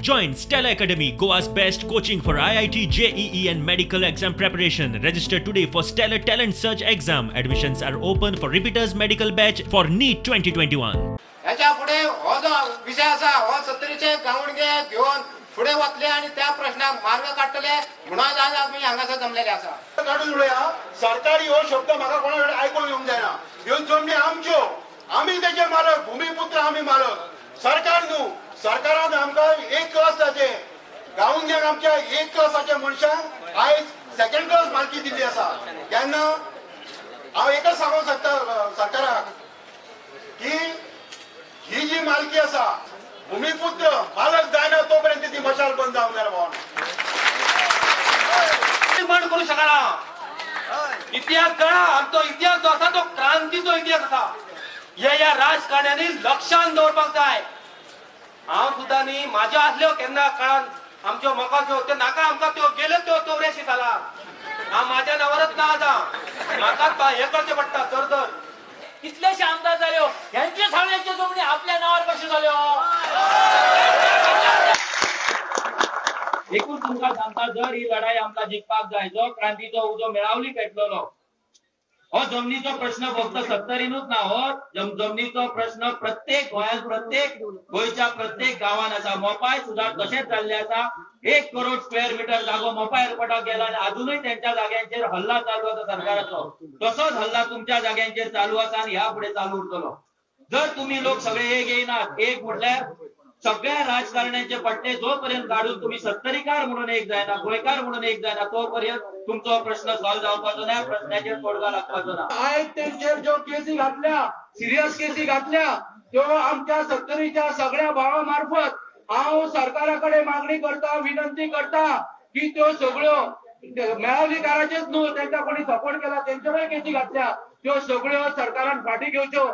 Join Stellar Academy, Goa's best coaching for IIT, JEE and medical exam preparation. Register today for Stellar Talent Search exam. Admissions are open for repeaters medical batch for NEET 2021. ह्याच्या फुडें हो जो विशय आसा हो सत्तरीचे गावणगे घेवन फुडें वतले आनी त्या प्रश्नाक मार्ग काडटले म्हणून आज आमी हांगासर जमलेले आसा. काडून उडया. सरकारी हो शब्द म्हाका कोणा कडेन आयकूंक येवंक जायना. ह्यो जमनी आमच्यो, आमी तेजे मालक, भुमीपुत्र आमी मालक, सरकार न्हू. सरकारान आमकां एक क्लासाचे गावंग्यांक, आमच्या एक क्लासाच्या मनशांक आयज सेकंड क्लास मालकी दिल्ली आसा. तेन्ना हांव एकच सांगूंक शकता सरकाराक की ही जी मालकी आसा, भुमीपुत्र मालक जायना तोपर्यंत ती मशाल बंद जावंक जायना भावांनो. निर्माण करू शकना. इतिहास जाणा, आमचो इतिहास जो आसा तो क्रांतीचो इतिहास आसा. हे ह्या राजकारण्यांनी लक्षान दवरपाक जाय. हांव सुद्दां न्ही म्हाज्यो आसल्यो केन्ना काळान आमच्यो मकाच्यो, त्यो नाका आमकां, त्यो गेल्यो त्यो चौऱ्याशी सालान. हांव माझ्या नांवारच ना, आतां म्हाकाच हें करचें पडटा तर तर. कितलेशे आमदार जाल्यो, यांच्यो सगळ्यांच्यो जमनी आपल्या नावार कश्यो जाल्यो? एकूच तुमकां सांगता, जर ही लढाई आमकां जिखपाक जाय, जो क्रांतीचो उजो मेळावली पेटलेलो, हो जमनीचो प्रश्न फक्त सत्तरीनूच ना, हो जमनीचो प्रश्न प्रत्येक गोंयांत, प्रत्येक गोंयच्या प्रत्येक गांवान आसा. मोपाय सुद्दां तशेंच जाल्लें आसा. 1 करोड स्क्वेअर मिटर जागो मोपा एअरपोर्टाक गेला आनी अजुनूय तेंच्या जाग्यांचेर हल्ला चालू आसा सरकाराचो. तसोच हल्ला तुमच्या जाग्यांचेर चालू आसा आनी ह्या फुडें चालू उरतलो जर तुम्ही लोक सगळे एक येयनात. एक म्हटल्यार सगळ्या राजकारण्यांचे पट्टे जोपर्यंत काडून तुम्ही सत्तरीकार म्हणून एक जायना, गोंयकार म्हणून एक जायना, तोपर्यंत तुमचो प्रश्न सॉल्व जावपाचो ना, प्रश्नाचेर तोडगा लागपाचो ना. आयज तेंचेर ज्यो केसी घातल्या, सिरियस केसी घातल्या, त्यो आमच्या सत्तरीच्या सगळ्या भावा मार्फत हांव सरकारा कडेन मागणी करता, विनंती करता की त्यो सगळ्यो मेळावलीकाराचेच न्हू, तेंका कोणी सपोर्ट केला तेंचेरूय केसी घातल्या, त्यो सगळ्यो सरकारान फाटी घेवच्यो.